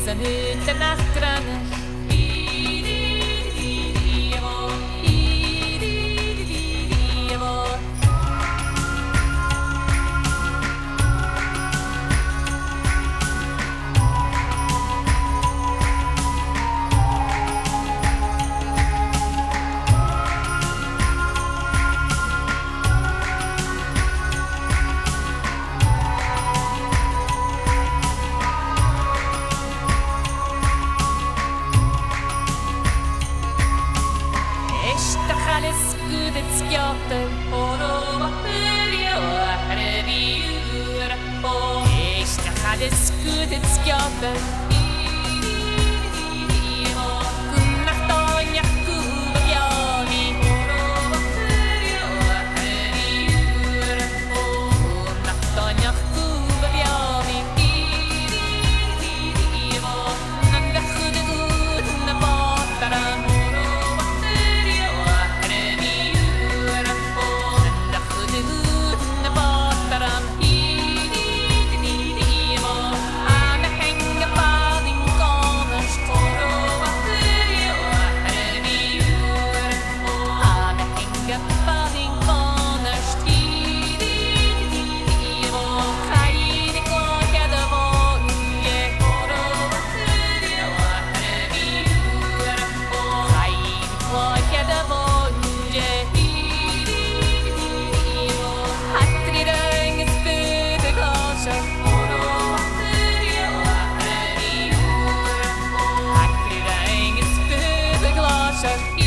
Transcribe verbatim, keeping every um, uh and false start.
San ùine nach granais. Èist a' chaileas gu bhith sgeòtach. Èist a' chaileas gu bhith sgeòtach. Gun nach dòineadh cùl a bheò mi. Gun nach dòineadh cùl a bheò mi. Nan do chuireadh tu na bòtannan. Nan do chuireadh tu na bòtannan. Tha mi a' faighinn gu bhith a' còmhnaidh. Tha mi a' faighinn gu bhith a' còmhnaidh. Chaidh a' chloich air a' bhòt. Chaidh a' chloich air a' bhòt. Tha triùir uair a dh'fhàg a' ghlòiseachd. Tha triùir uair a dh'fhàg a' ghlòiseachd.